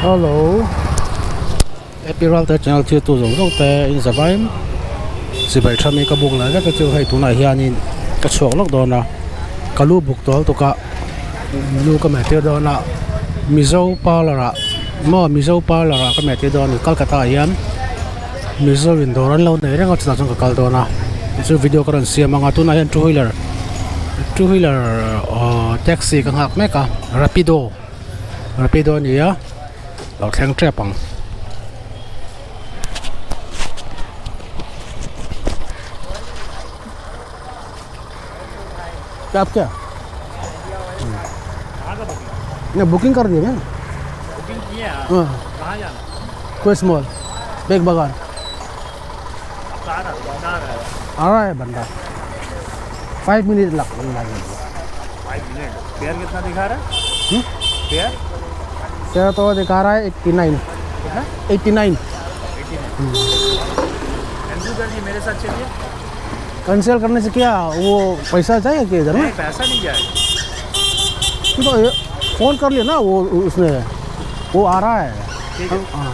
Hello Happy Ralte channel thiltu zawng zawng te in zavaim chibai tha mi ka buk lai vek te chu hei tunah hianin ka chhuak lawk dawn a ka lu buk tawl tuk a lu ka meh tir dawn a Mizo parlour ah maw Mizo parlour ah ka meh tir dawn a ni Kolkata ah hian Mizo in dawr an lo nei reng a chutah chuan ka kal dawn a tichuan video ka rawn siam ang a tunah hian two wheeler two wheeler ahh taxi ka nghak mek a rapido rapido a ni a lo thleng tep ang. Cab क्या नहीं बुकिंग कर दी ना बुकिंग की है आप हाँ कहाँ जाना क्वेस्ट मॉल बेग बगान कहाँ रहा बंदा आ रहा है आ रहा है बंदा फाइव मिनट लग लगेगा five minute fare कितना दिखा रहा है फेयर तेरा तो दिखा रहा है एट्टी नाइन कितना eighty nine eighty nine cancel कर दिए मेरे साथ चलिए कैंसिल करने से क्या वो पैसा जाएगा क्या इधर में नहीं पैसा नहीं जाएगा तो ये फ़ोन कर लिया ना वो उसने वो आ रहा है ठीक है हाँ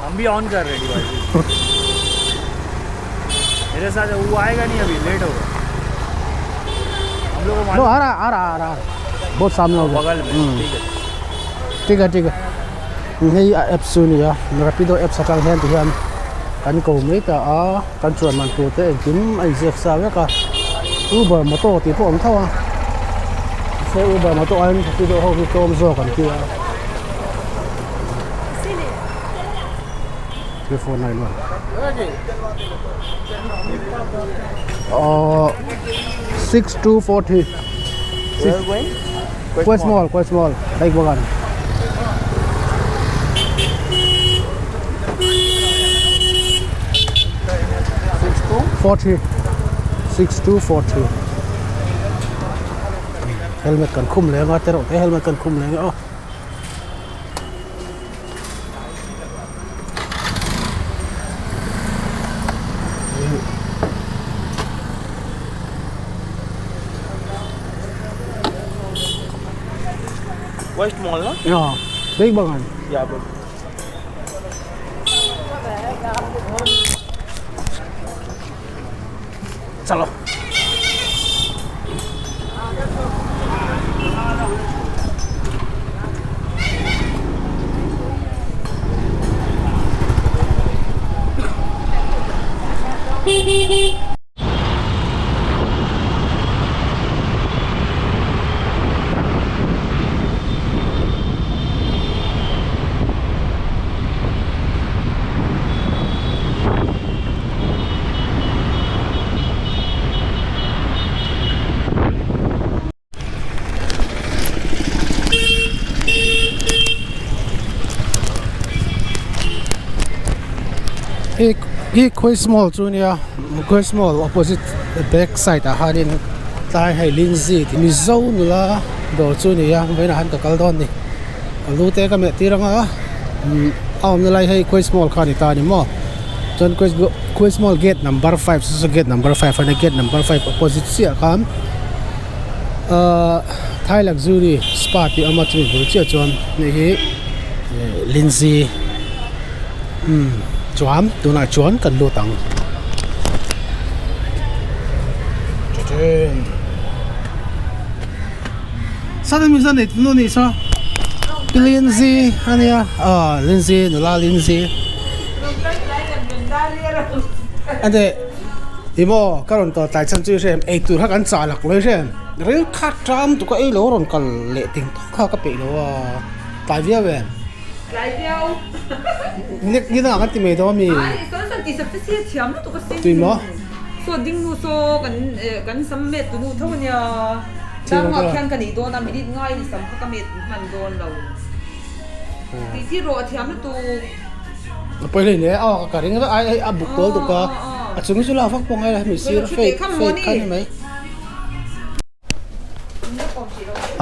हम भी ऑन कर रहे हैं डिवाइस मेरे साथ वो आएगा नहीं अभी लेट होगा हम लोग को वो मालूम आ रहा आ रहा आ रहा बहुत सामने हो गया बगल में ठीक है ठीक है ठीक है hei a app chu ania rapido apps atang hian tihian kan ko mai ta a kan chuan man tur te engkim a inziak sa vek a uber moto tih pawh a awm tho a mahse uber moto aiin rapido ho hi tlawm zawk an ti a 3491 aww 6243 quite small quite small bike bagan 43 6243 helmet kan khum leh anga te reuh te helmet kan khum leh anga aw. West Mall ना हाँ big bagan या पर चलो Hei hi Quest Mall chu ania Quest Mall opposite back side ah hianin tlai hei Lindsay tih Mizo nula dawr chu a ni a vawiinah hian ka kal dawn a ni ka lu te ka meh tir ang a umm a awmna lai hei Quest Mall kha a ni ta a ni maw chuan Quest Mall gate number 5 saw saw gate number 5 a nia gate number 5 opposite chiah khan ahh Thai luxury spa tih a awm a chumi bul chiah chuan hei hi Lindsay umm chuan tunah chuan kan lut ang. Lindsay a nia aw Lindsay nula Lindsay ande ih maw ka rawn kal tlai chhan chu i hre em eitur kha kan chah lak lo i hre em ril kha ṭam tuk a ei lo rawn kal leh ting tawk kha ka peih lo a tlai viau em. Tlai viau. Ni ni dangah kan ti mai dawn ami. Ai sawn sawn tih sap te si a thiam lutuk a sin. Tui maw? Saw ding nu saw kan kan sam met tu nu tho ania. Dangah khian ka nih dawn a minute ngai ni sam kha ka met hman dawn lo. Tih ti rawh a thiam lutuk. A pawi hlei hle a ka ring vek ai a buk tawl tuk a a chung hi chu lak vak pawh ngai lo hemi sir fake fake kha ni mai.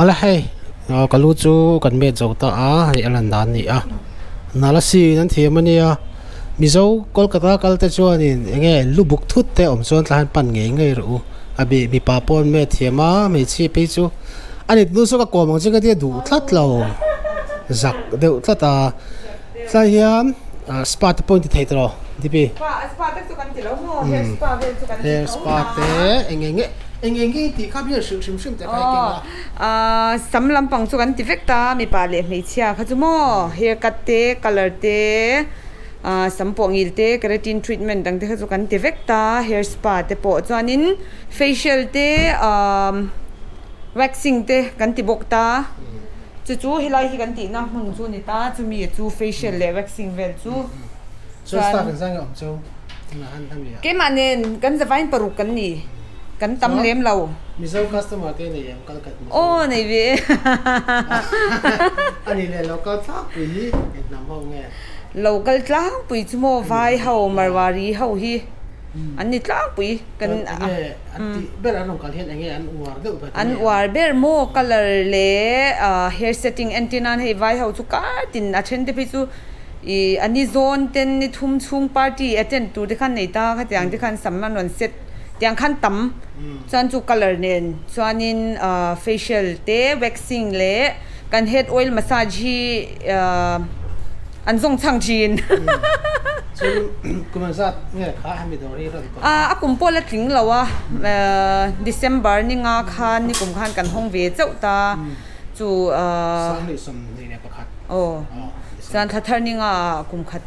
Ala hei ka lu chu kan met zo ta a hei a lan dan a ni a nala siin an thiam a nia mizo kolkata kal te chuanin eng nge lu buk thut te awm chuan tah hian pan ngei ngei rawh u a bih mipa pawh an met thiam a hmeichhia phei chu a nit nu saw ka kawm ang che ka tia duh tlat lo. zak deuh tlat a tlai hian spa te pawh in ti thei tawh Deepi hair spa te eng eng nge eng eng nge tih kha bian hrilh hrim hrim te kha i keng a. Sam lampang chu kan ti vek ta mipa leh hmeichhia kha chu maw hair cut te colour te sam pawh ngil te keratin treatment dang te kha chu kan ti vek ta hair spa te pawh chuanin facial te waxing te kan ti bawk ta chu chu helai hi kan tihna hmun chu a ni ta chumi chu facial leh waxing vel chu chuan keimah nen kan zavain paruk kan ni kan tam lem lo Mizo customer te nei em kal khat Mizo aw nei ve e ani leh lo kal tlangpui hi eng hnam ho nge lo kal tlangpui chu maw vai ho Marwari ho hi An ni tlangpui kan Enge an tih ber an rawn kal hian enge an uar deuh ber An uar ber maw colour leh hair setting entir nan hei vai ho chu kar tin a then te phei chu ih a ni zawn ten ni thum chhung party attend tur te khan nei ta khatiang te khan sam an rawn set tiang khan tam chuan chu colour nen chuanin facial te waxing leh kan head oil massage hi An zawng chhang thin. Chuan kum an zat nge kha hemi dawr hi rawn tawh? A kum pawh la tling lo a, December ni nga khan ni kum khan kan hawng ve chauh ta chu. 2021. Aw chuan thla thar ni nga ah kum khat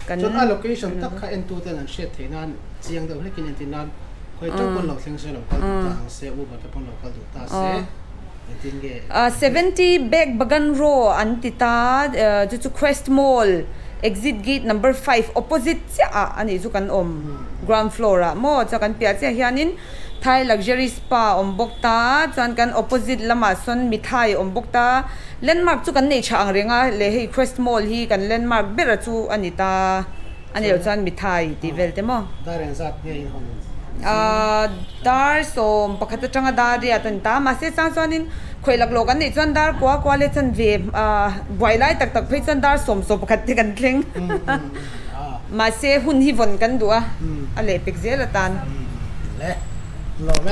kan. Chuan a location tak kha entu ten an hriat theih nan chiang deuh hlekin entir nan khawi teuh pawn lo thleng se lo kal duh ta ang se Uber te pawn lo kal duh ta se. 70 Bag Bagan Row an ti ta, chu chu Crest Mall exit gate number 5 opposite chiah ah a nih chu kan awm ground floor ah maw chuan kan piah chiah hianin Thai Luxury Spa a awm bawk ta chuan kan opposite lamah sawn Mithai a awm bawk ta landmark chu kan nei tha ang reng a leh hei Crest Mall hi kan landmark ber a chu a ni ta a ni loh chuan Mithai tih vel te maw. Dar 11 atanga dar riat a ni ta. Mahse chang chuanin khawih laklawh kan neih chuan dar kua kua leh chan ve buai lai tak tak phei chuan dar 11 te kan thleng. Mahse hun hi vawn kan duh a, a lehpek zel atan. Le lawm e.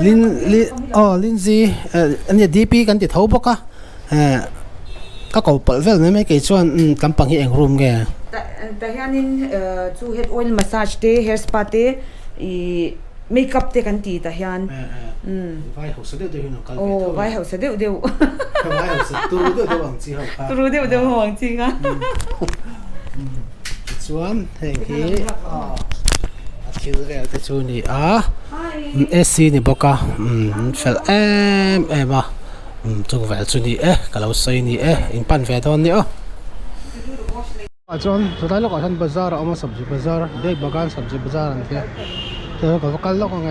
Lin lin aw Lindsay ania DP kan ti tho bawk a. Ka ko palh vel mai mai kei chuan tlampang hi eng room nge? Tah hianin chu head oil massage te hair spa te ih makeup te kan ti tah hian. Vai hausa deuh deuh hian an kal ve tho a. Vai hausa deuh deuh. Vai hausa turu deuh deuh ang chi ho kha. Turu deuh deuh ho ang chi kha. Tichuan heng hi a thil vel te chu a ni a AC ni bawk a fel em em a. Chung vel chu ni e ka lo sawi ni e in pan ve dawn nia aw. Ah chuan chulai lawkah hian bazar a awm a sabzi bazar bag bagan sabzi bazar an tia chuan ka va kal lawk ang e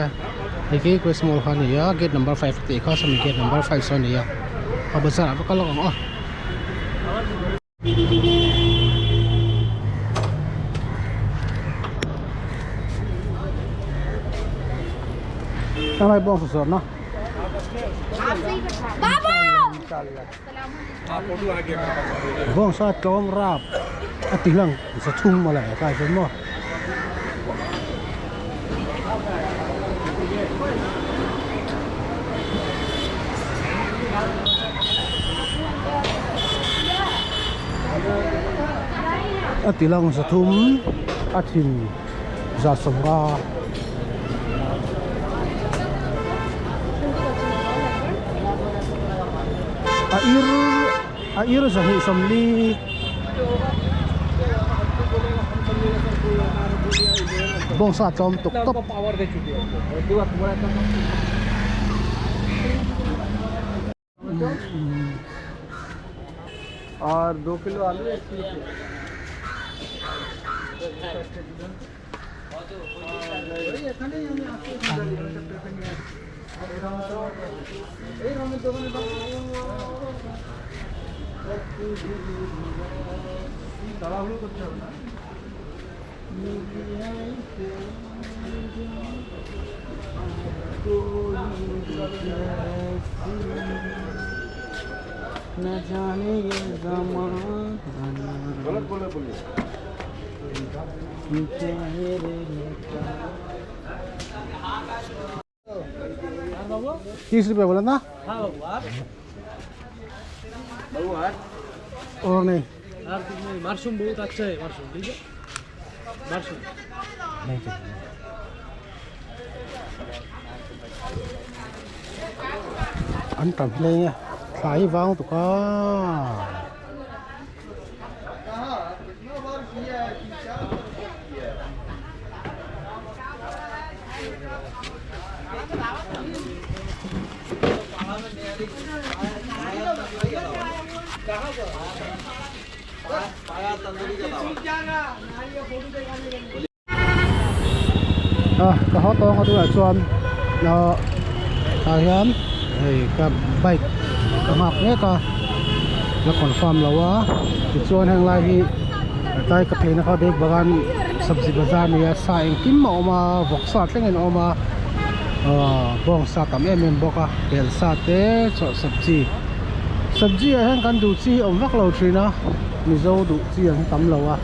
hei khi quest mall kha a ni a gate number five a tih kha sawmi gate number five saw a ni a a bazar ah va kal lawk ang aw. Helai bawng zawrhna bawng sa tlawm rap a ti lang za thum mawle tlai chuan maw. A ti lang 300 a thin 150 a ir a ir 240 bawngsa tlawm tuk tawp. और 2 किलो आलू 1 किलो तीस रुपये बोला ना। और नहीं यार कुछ नहीं मार्शूम बहुत अच्छा है मार्शूम ठीक है मार्शूम नहीं चाहिए an tam hle a thlai vang tuk a. A ka haw tawng a tunah chuan ah tah hian hei ka bike ka nghak mek a la confirm lo a tichuan heng lai hi tlai ka phei na kha bag bagan sabzi bazar nia sa engkim a awm a vawksa thlengin a awm a ah bawngsa tam em em bawk a pelsa te chawlh sabzi sabzi ah hian kan duh chi hi awm vak lo thin a mizo duh chi ang hi tam lo a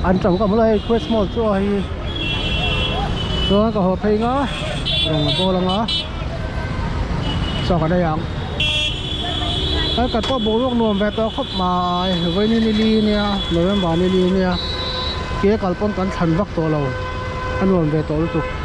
an tam ka hmu lo hei quest mall chu a hei chuan ka haw phei nga rawng a bawl anga chaw kan ei ang hei kan pawh boruak nuam ve tawh khawp mai vawiin ni li nia November ni li nia ke kal pawn kan thlan vak tawh lo a nuam ve tawh lutuk.